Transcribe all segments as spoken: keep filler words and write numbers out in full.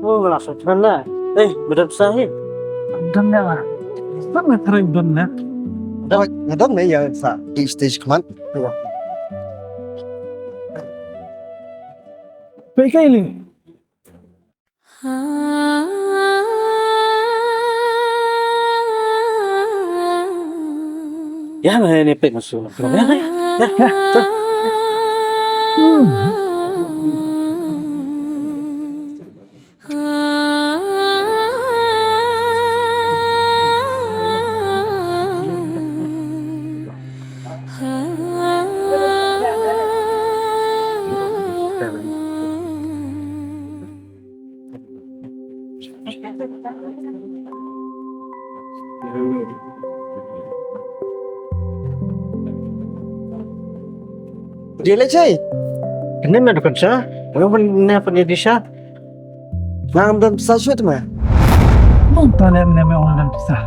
Oh, nga la sot na. Eh, ba don sa hi. Don na la. Ba nga trai don na. Don, nga don na ya sa. Di stage command. Pe kai ni. Ïa, ma ne peit ma shu. Ïa, ïa, ïa, ïa. Dia leh cai. Kene me dukan sa. Ngam pun ne pun dia disa. Ngam don pisa shuh te me. Mon ta leh ne me ong don pisa.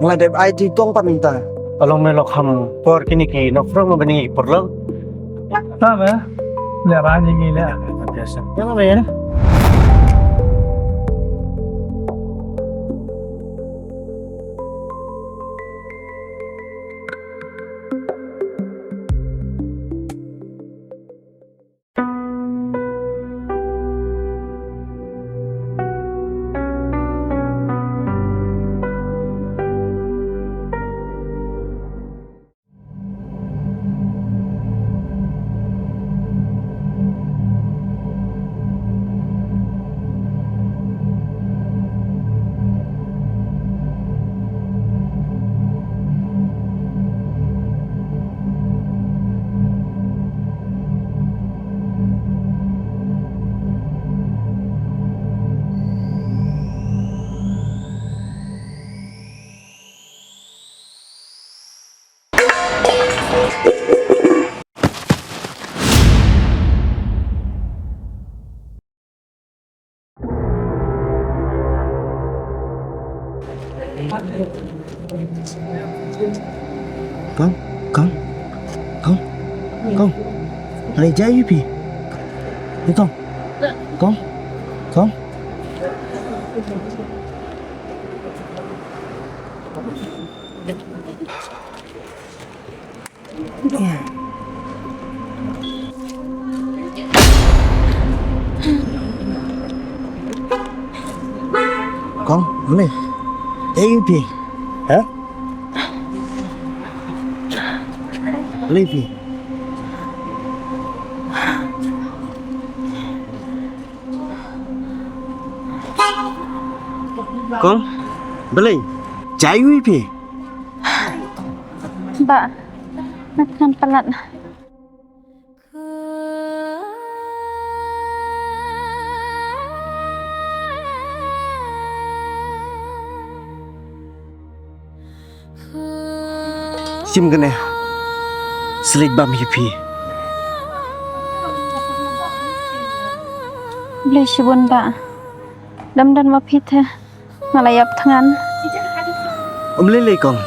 Ngla dep ai ti kong pa minta. Along me lok ham por kini ki nokhrong bani por lo. Ta me. Leh rani ngi leh. Biasa. Yang apa ya? Kong, Kong, Kong, Kong. Lei jai ïa phi. Ni Kong. Kong. Kong. Kong, mane? Ei, phi. Ha? Mane phi? Kong, balei? Jai wi phi? Bah, ngan palat. Shim kane. Sa leit bam hi phi. Blei shibun bah. Dam don ma phi te. Nga la ïap thngan. Um lei lei kong.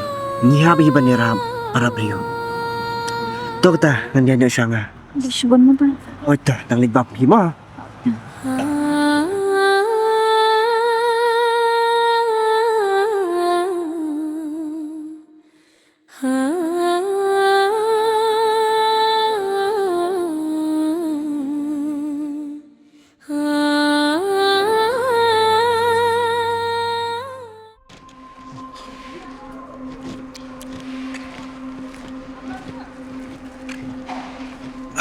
Ngi hap hi ban ïarap. Arap aïu. To kata ngan ïa ñiew sha nga. Blei shibun ma bah. Oi ta nang leit bam hi ma.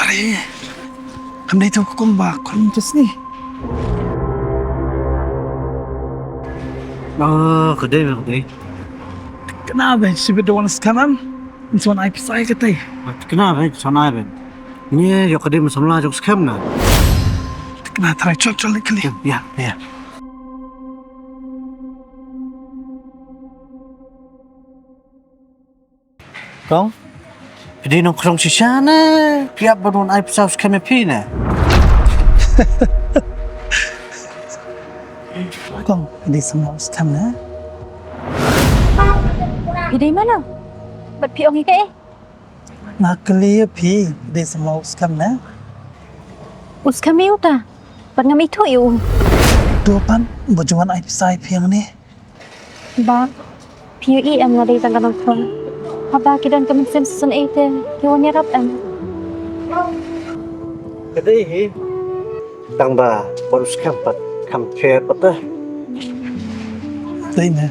Are, kam dei to ka kong ba, kong just ni. Ah, ka dei, ka dei. Kena ba, shi bit da wan scam am. Ngi sa wan ai pisa ïa kata. Kena ba, sa wan ai ba. Ngi ïoh ka dei ma samla jong scam na. Kena tharai chol chol leit kylli. Ïa, ïa. Kong, phi dei nongkhrong shisha ne, phi ap ban wan ai pisa u skhem ïa phi ne? Kong, phi dei samla u skhem ne? Phi dei mano? Bad phi ong ïa kaei? Nga kylli ïa phi, phi dei samla u skhem ne? U skhem ïa uta, bad ngam ithuh ïa u. To pat, ba ju wan ai pisa ïa phi hangne. Ba, phi ïohi em nga dei tang ka nongkhrong. Haba ki don ka mynsiem shisien ei te, ki wan ïarap em. Ka dei hi. Tang ba, ba u skhem pat, kham kher pat te. Dei ne.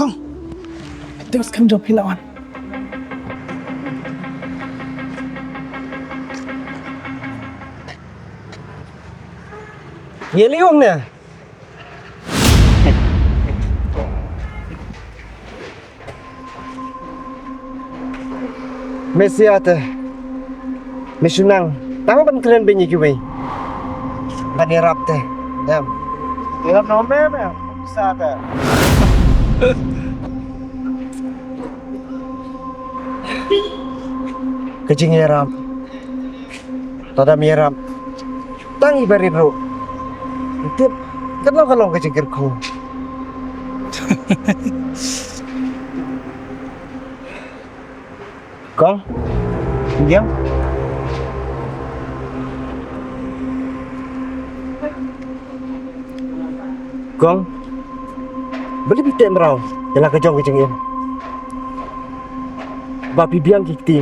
Kong, thanks kam jop hi lawan. Ye liung ne. Mesia te. Mesunang. Tang ban kren bini kiwi. Ban ïarap te. Dam. Ïarap no me me. Sa te. Ka jingïarap. Tang da ïarap. Tang i barit ruh. Tip. Katno ka long ka jingkyrkhu. Kong. Diam. Kong. Balei phi teh mraw ïa la ka jong ka jingim? Ba phi biang ki kti,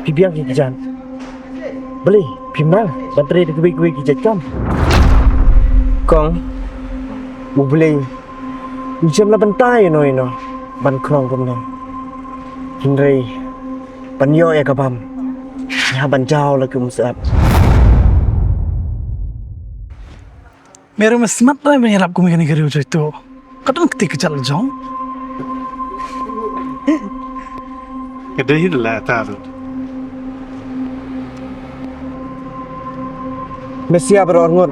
phi biang ki kjat. Balei phim nang ban trei da kiwei kiwei ki jait kam? Kong, U Blei um shym la bynta ïano ïano ban khnong kumne. Hynrei ban ïoh ïa ka bam, ïa ban jaw la ki umsyep. Me ruh me smat re me ïarap kum kane ka riew jong to. Ka don kti ka jait la jong. Ka dei hi la ta ruh. Mesia baroh arngut.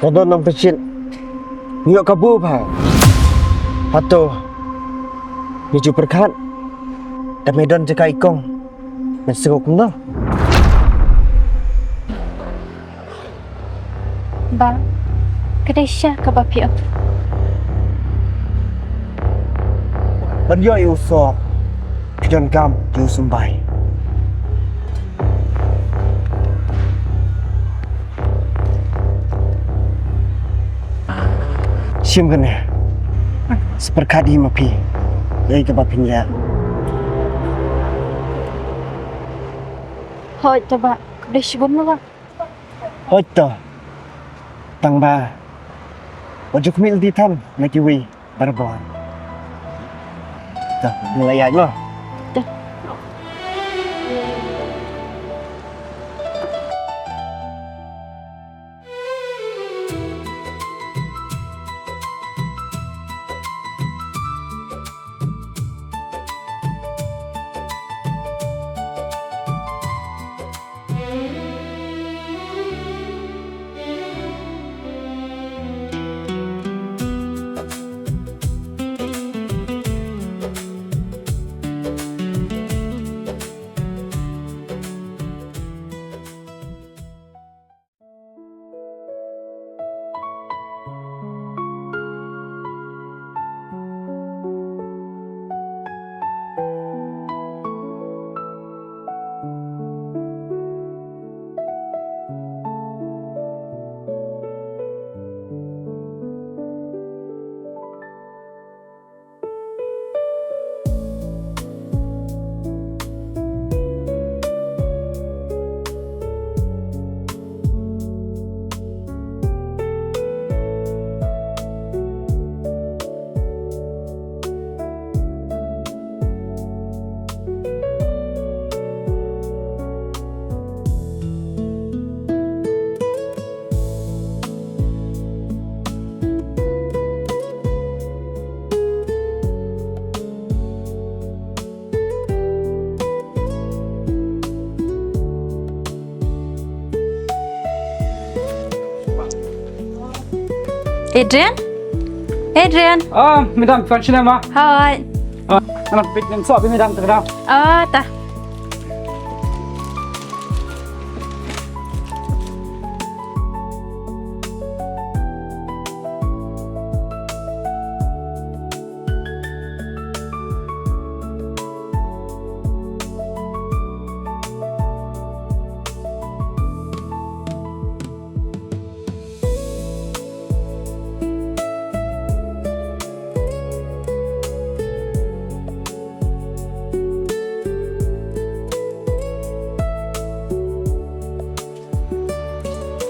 Ka don nang pynshit. Ngi ïoh kabu bha. Hato ngi ju pyrkhat. Te me don jaka i kong. Me sngewkmen. Ba, ka dei sha kaba phi ong. Ban ïoh ïa u soh, phi donkam ïa u symbai. Shim kane. Sa pyrkhat hi ma phi. Ïa kaba phin leh. Hooid to ba, ka dei shibun ma ba. Hooid to. Tang ba wat ju khmih lynti than na kiwei barabor. To, nga la ïaid mo. To. Adrian? Adrian? Ah, madam, phan shine ma? Hooid. Ah, anak bit ning so, madam, ta ka dei. Ah, ta.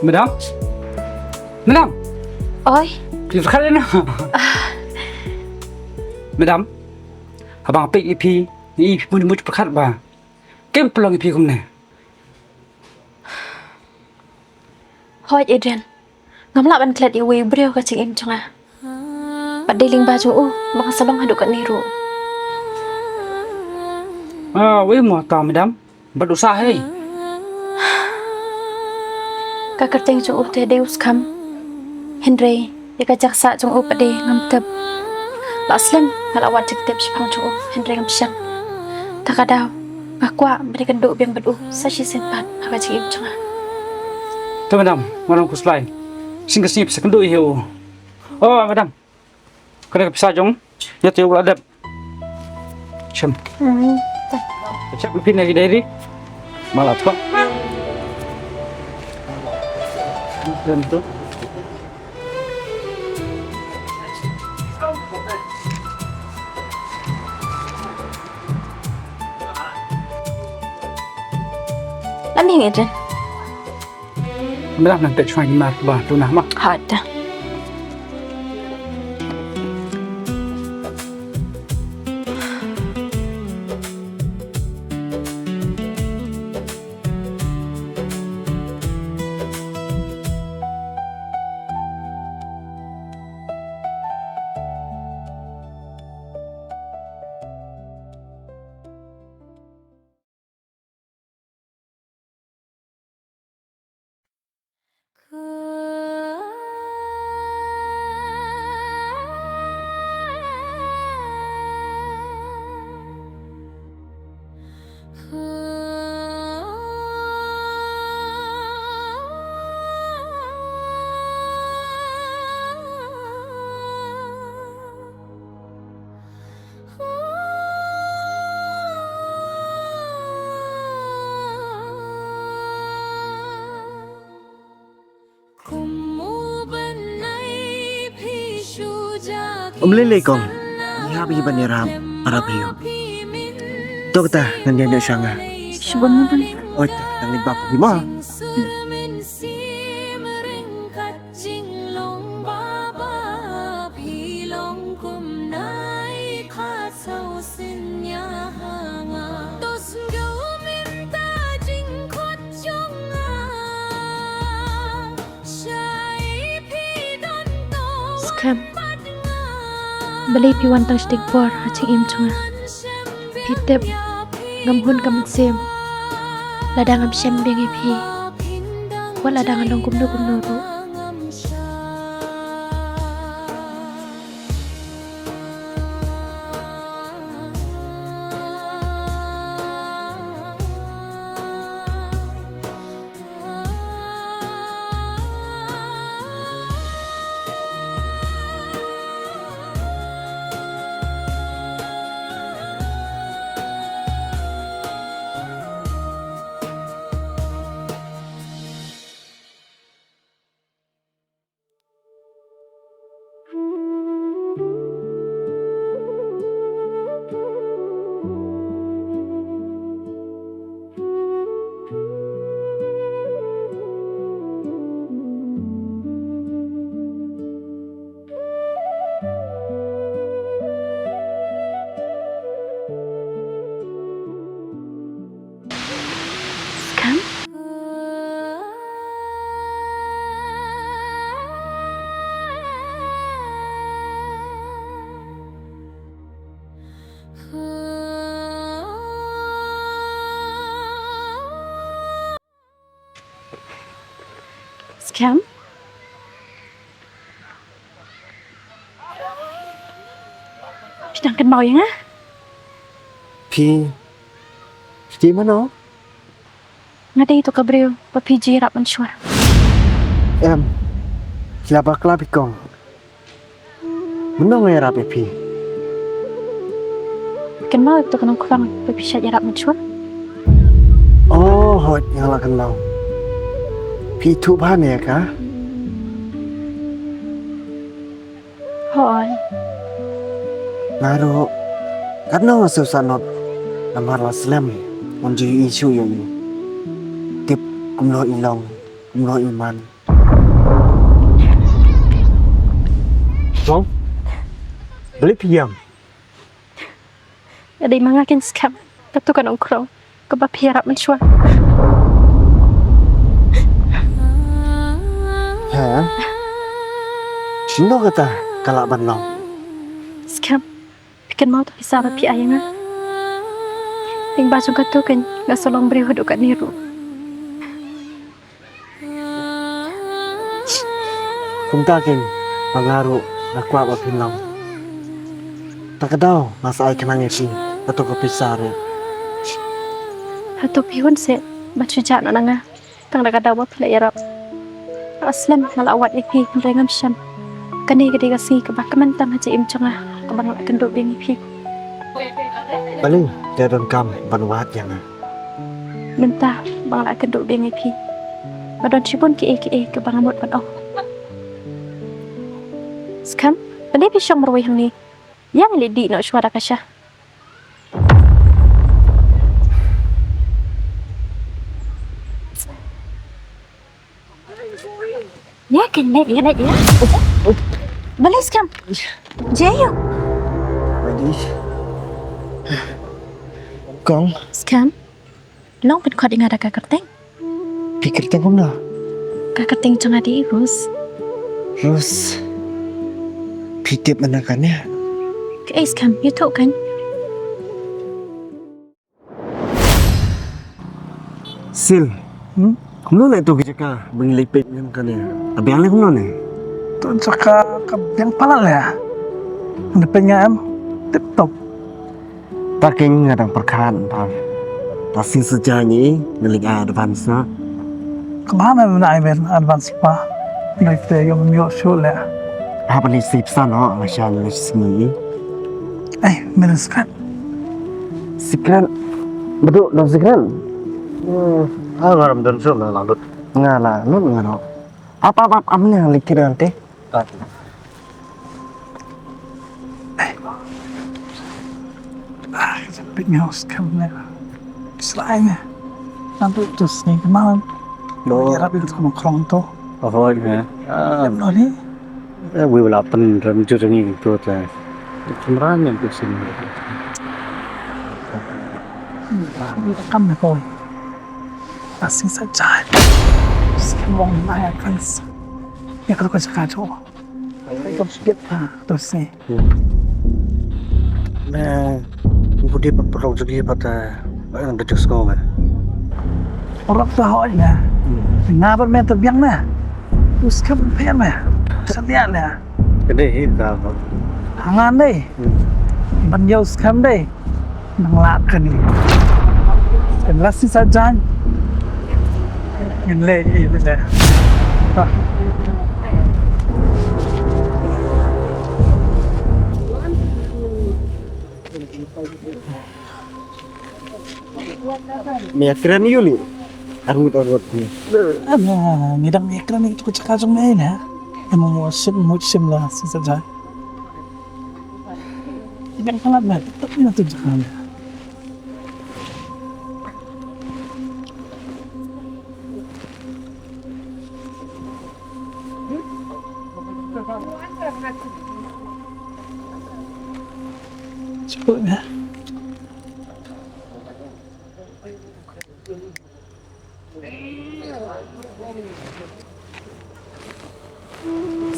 Madam? Madam? Oi. Phi pyrkhat ïa no? Madam, haba nga peit ïa phi, nga i phi mut mut pyrkhat ba kem pynlong ïa phi kumne. Hooid Adrian, ngam lah ban klet ïa uwei u briew ha ka jingim jong nga. Bad dei lyngba jong u ba nga sa long haduh katne ruh. Ah, uei mo uta Madam? Bad u sah hei? Ka kyrteng jong u te dei u Skhem. Hynrei ïa ka jaka sah jong u pat de ngam tip. La slem nga la wad jingtip shaphang jong u hynrei ngam shym. Te ka daw nga kwah ban ïakynduh biang bad u sa shisien pat ha ka jingim jong nga. Te Madam, nga ong khuslai. Shisien ka sngi phi sa kynduh ïa u. Oh Madam. Kane ka pisa jong, ïa te u la dep. Shem. Hmm. Shem phi na ki diary. Malah tu. Shem tu. Ani ngi jen. Mela nang peit shuwa ïa mar ba tu nah ma. Hada. Um lei lei kong. Ïa ba ïa ban ïarap para phi. To kata ngan ïa ïa shanga. Shibun ni ban. Oi, nang lei bak ni ma. Jinglong ba ba phi long kumne kha sawsien ïa ha nga. To sngew mynta jingkhot jong nga. Shai phi don to. Skhem. Balei phi wan tang shiteng por ha jingim jong nga? Phi tip ngam hun ka mynsiem lada ngam shem biang ïa phi. Wat lada nga long kumno kumno ruh. Skhem? Skhem? Phi dang kynmaw ïa nga? Phi, phi dei mano? Nga dei to ka briew ba phi ju ïarap mynshuwa. Em, phi la bakla phi kong. Mynno nga ïarap ïa phi? Kynmaw ïa kato ka nongkhrong ba phi shait ïarap mynshuwa? Oh, hooid, nga la kynmaw. Phi ithuh bha ne ïa ka? Hooid. Nga ruh katno nga sngewsarong namar la slem ngam ju ïohi shuh ïa u. Tip kumno i long, kumno i man. Kong, balei phi ïam? Ka dei ma nga keiñ Skhem, kato ka nongkhrong kaba phi ïarap mynshuwa. Ha? Shano kata ka lah ban long? Skhem, phi kynmaw ïa ka pisa ba phi ai ïa nga? Lyngba jong kato keiñ nga sa long briew haduh katne ruh. Kumta keiñ ba nga ruh nga kwah ba phin long. Ta ka daw nga sa ai khnang ïa phi kato ka pisa ruh. Hato phi hun seh ban shu jah noh na nga tang da ka daw ba phi la ïarap? Nga slem nga la wad ïa phi hynrei ngam shem. Kane ka dei ka sngi kaba kmen tam ha jingim jong nga kaba nga la kynduh biang ïa phi. Balei te donkam ban wad ïa nga? Mynta ba nga la kynduh biang ïa phi, ba don shibun kiei kiei kiba nga mut ban ong. Skhem, balei phi shong marwei hangne? Ïa ngi leit dih noh shuwa da ka sha. Ïa, kan leit, ïa leit, ïa. Balei Skhem? Jia ïa u. Kong. Skhem. Long pynkhot ïa nga da ka kyrteng. Phi kyrteng kumno? Ka kyrteng jong nga dei Rose. Rose. Phi tip mynta kane? Kaei Skhem, ïathuh keiñ. Sil. Hmm? Kumno ne tu ki jaka ba ngi leit peit mynta kane? Ka biang ne kumno ne? Tu jaka ka biang palat le. Ngi peit nga em tip top. Ta keiñ nga dang pyrkhat ta. Ta sngi saja ngi ngi leit ai advance na. Kaba me mena ai men advance pa. Ngi te yom yo shu le. Ha ba leit sip sa no nga sha leit sngi. Ai, men secret. Secret. Betul, don secret. Hmm, ah, ngaram don shu na lalut. Nga la lut nga no. Ap ap ap am ne leit kira nanti. Ah, ka pynñiaw Skhem ne. Slai ne. Nanti tu sini kemau. Lo. Ya rapi tu kemau krong tu. Oh, ne. Ah. Em lo ni. Eh, wi wala pen rem jur ni tu te. Kemran yang tu sini. Kam ne koi. Asing sa jai. Skhem wong na ya kan. Ya kalau kau cakap tu. Kau sikit ha tu sini. Hmm. Nah, budi berperang juga pada orang bejus kau kan. Orang tahu aja. Hmm. Ngapa main terbiang nah? Terus kan fair nah. Setiap nah. Kedai kita apa? Hangan deh. Hmm. Ban ïa u Skhem dei. Nang lah kane. Kan la sisa jan. Ngin leh ïa ine. Me kren ïa u li. Arngut arngut ni. Ngi dang me kren ïa u tu ka jaka jong me ne. Em mo sim mo sim la sisa jan. Iban kalat na, tetap ni na tu jalan. Cukup ya.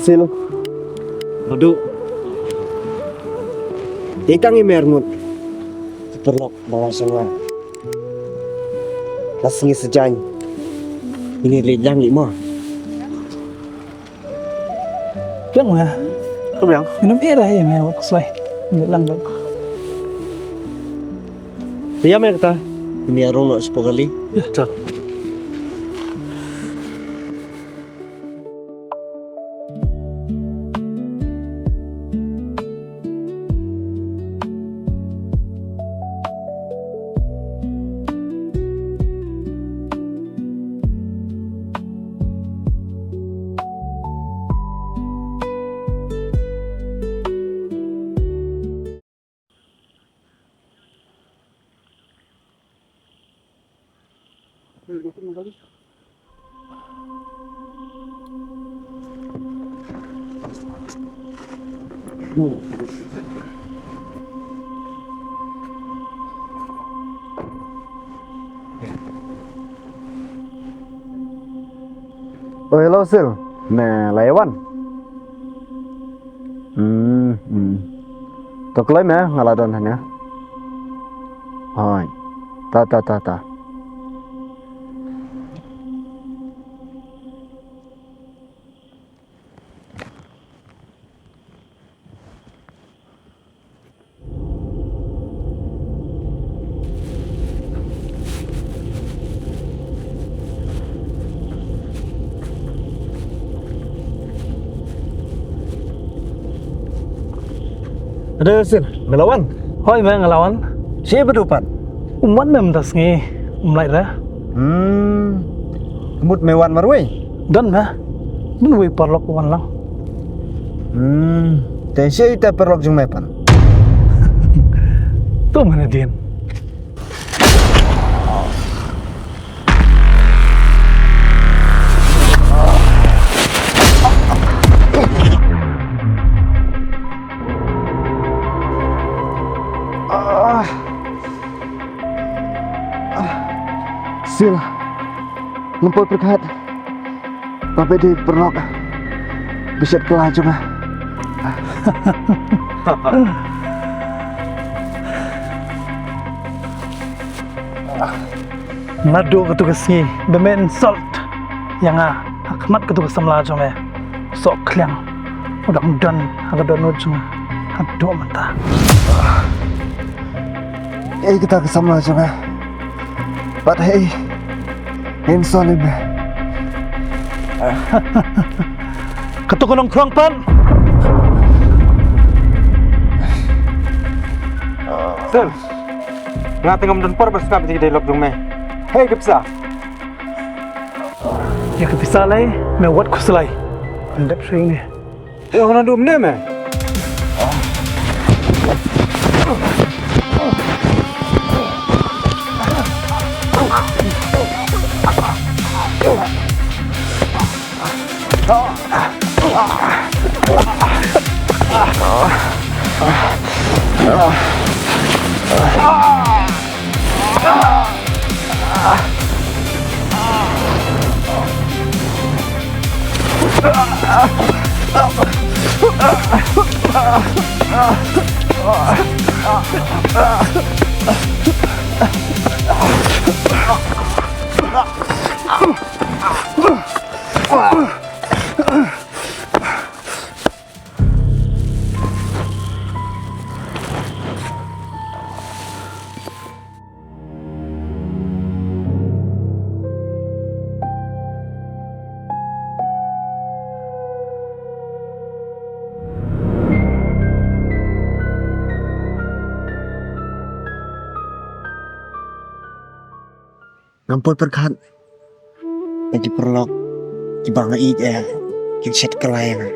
Sil. Madu. Ita ngi mer ngut. Perlok bawa semua. Las ngi sejany. Ini lejang lima. Biang ma. Ko biang. Minum air ai me wak slai. Ni lang dong. Dia me kata. Ini arung nak sepuluh kali. Ya, tak. Oh, hello, Sil. Me la ïa wan? Hmm, hmm. To kloi me, nga la don hangne. Hoi. Ta, ta, ta, ta. Ade, Sil, me la wan? Hoi, me nga la wan. Shi ba du pat? Um wan me mynta sngi, um lait re. Hmm. Mut me wan marwei? Don me. Mynwei paralok wan lang. Hmm. Te shi te paralok jong me pat? To me nadien. Ah. Ah. Sil. Ngam poi pyrkhat ba phi dei paralok ba shet kylla jong nga. Naduh katu ka sngi ba me insult ïa nga ha khmat katu ka samla jong me, soh khliang u dang don ha ka dohnud jong nga haduh mynta. Ei kata ka samla jong nga. Pat hei, insult ïa me. Katu ka nongkhrong pat. Sil, nga te ngam don por ban sngap ïa ki dialogue jong me. Hei ka pisa. Ïa ka pisa lei, me wat khuslai. Ndep shuh ïa ngi. Ïa, nga dum ne me. Ngam poi pyrkhat ba ki paralok kiba nga ïeit eh kin shet kylla ïa nga.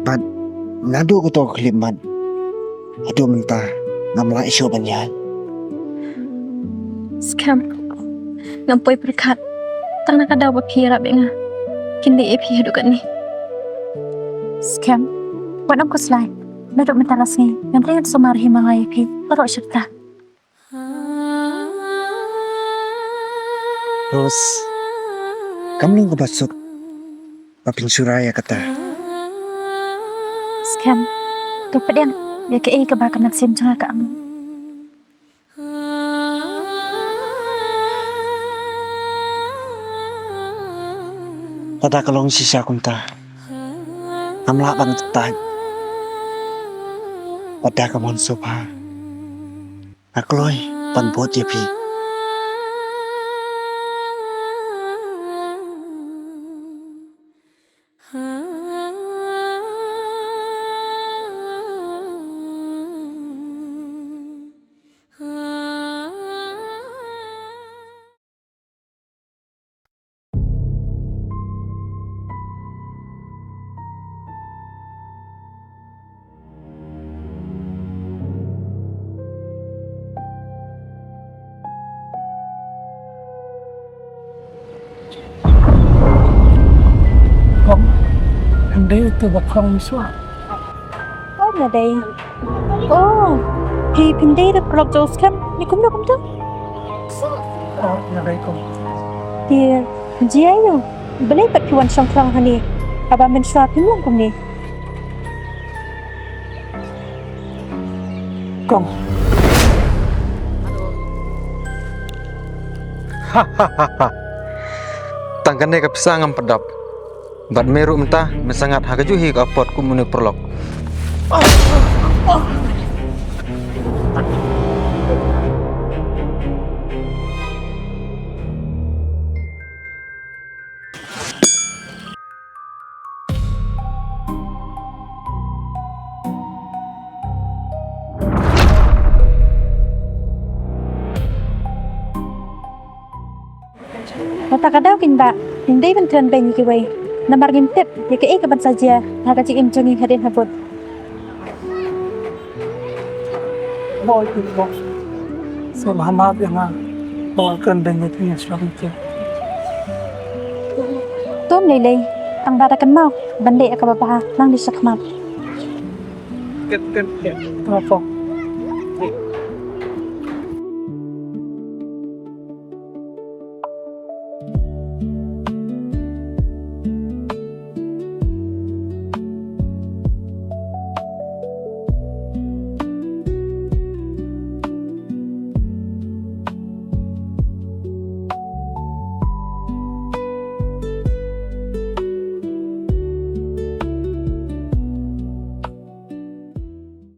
Bad naduh kato ka khyllipmat haduh mynta ngam lah shuh ban ïaid. Skhem, ngam poi pyrkhat tang na ka daw ba phi ïarap ïa nga kin dei ïa phi haduh katne. Skhem, wat nym khuslai. Naduh mynta la sngi ngam dei ngan sumar hi ma nga ïa phi baroh shata. Rose, kam long kaba suk ba pynshura ïa kata. Skhem, to pdiang ïa kaei kaba ka mynsiem jong nga ka ong. Lada ka long shisha kumta, ngam lah ban kyntait. Lada ka mon sngewbha, nga kloi ban bud ïa phi. Kong, em dei uto ba kong shuwa. Na dei. Oh, phi phin dei da paralok jong u skhem. Ni kumno kumta? Te jia ïa u. Balei pat phi wan shong khlong hangne? Haba mynshuwa phim long kumne. Kong. Tang kane ka pisa ngam pat dap. Bad me ruh mynta me sangat ha kajuh hi ka apot kum une u paralok. Kata ka daw kein bah, ngim dei ban kren beiñ ïa kiwei. Namar ngim tip ïa kaei ka ban sa jia ha ka jingim jong ngi hadien habud. Boi, boi. Sngewbha map ïa nga. Boi, kren beiñ ïa phi, nga sngewbha. To ym lei lei, tang ba da kynmaw ban leh ïa kaba bha, nang leit shakhmat. Kren, kren, kren. Nga pop.